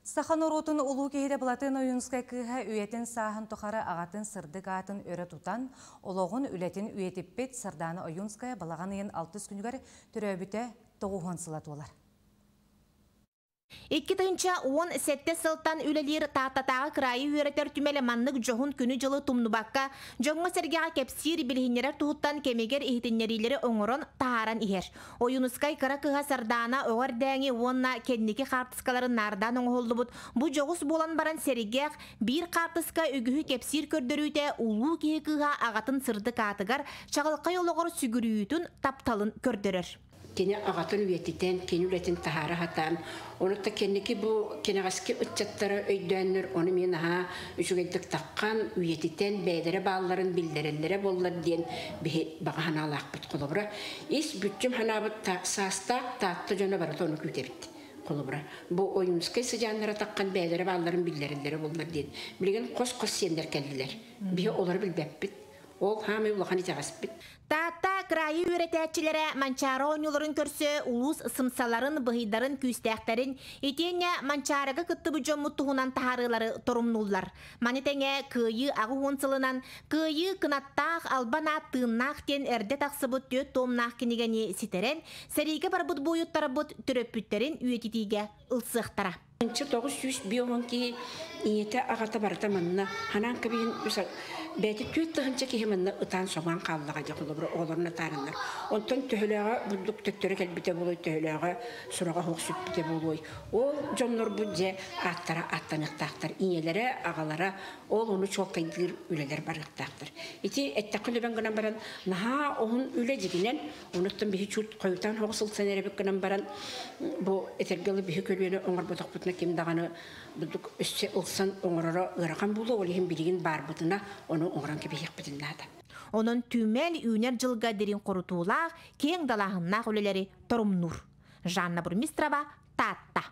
Саха норуотун улуу киһитэ Былатыан Ойуунускай кыыһа үйэтин сааһын тухары аҕатын сырдык аатын өрө тутан, олоҕун үлэтин үйэтиппит Сардаана Ойуунская балаҕан ыйын алтыс күнүгэр төрөөбүтэ 90 сыла туолар. 2017 сылтан үлэлиир Тааттатааҕы кыраайы үөрэтэр түмэлэ маннык дьоһун күнү-дьылы тумнубакка, дьоҥҥо-сэргэҕэ кэпсиир, билиһиннэрэр туһуттан кэмигэр иһитиннэриилэри оҥорон таһааран иһэр. Ойуунускай кыра кыһа Сардаана оҕо эрдээҥи уонна кэнники хаартыскаларын наардаан оҥоһуллубут бу дьоҕус буолан баран сэргэх биир хаартыска үгүһү кэпсиир көрдөрүүтэ улуу киһи кыыһа аҕатын сырдык аатыгар, чаҕылхай олоҕор сүгүрүйүүтүн, тапталын көрдөрөр. Кини аҕатын үйэтитэн, кини үлэтин таһаара сатаан, ону та кэнники бу кэнэҕэски ыччаттара өйдөөннөр, ону мин наһаа үчүгэйдик таххан, үйэтитэн, бэйэлэрэ баалларын биллэрэллэрэ буоллар диэн биһи баҕа санаалаахпыт холобура. Ис бүччүм санаабыт саастаах Таатта дьоно барыта ону күүтэбит. Холобура, бу Ойуунускай сыдьааннара таххан бэйэлэрэ баалларын биллэрэллэрэ буоллар диэн. Билигин хос-хос сиэннэр кэллилэр. Биһи олору билбэппит. Ол хаамай улахан итэҕэспит. Таатта кыраайы үөрэтээччилэрэ Манчаары оонньууларын көрсө улуус сымсаларын, быһыйдарын, күүстээхтэрин, итиэннэ Манчаарыга кыттыбыт дьоммут туһунан таһаарыылары торумнууллар. Маны тэҥэ Кыайыы 80 сылынан Кыайыы кынаттаах, албан аат тыыннаах диэн эрдэ тахсыбыт түөрт туомнаах кинигэни ситэрэн, сэриигэ барбыт буойуттарбыт төрөппүттэрин үйэтитиигэ ылсыахтара. 950 киһи ийэтэ аҕата барыта манна ханаан кэбиһин бэйэтэ 4000 киһи манна ытаан соҥоон хааллаҕа дьэ холобура оҕолорун атаараннар. Онтон төһөлөөҕө бурдук төттөрү кэлбитэ буолуой, төһөлөөҕө сураҕа суох сүппүтэ буолуой. Ол дьоннорбут дьэ ааттара аттаныахтаахтар. Ийэлэрэ, аҕалара ол ону чуолкайдыыр үлэлэр барыахтаахтар. Ити эттэххэ үлэбэн гынан баран наһаа оһун үлэ дьигинэн Онуттан биһи чут хойутаан хоҕус ылсан эрэбит гынан баран бу этэргэ дылы биһи көлүөнэ оҥорботохпутуна ким даҕаны бурдук өссө ылсан оҥороро ыарахан буолуо, ол иһин билигин баарбытына ону оҥорон кэбиһиэхпитин наада. Онон түмэл үүнэр дьылга дириҥ хорутуулаах, киэҥ далааһыннаах үлэлэри торумнуур. Жанна Бурмистрова, Таатта.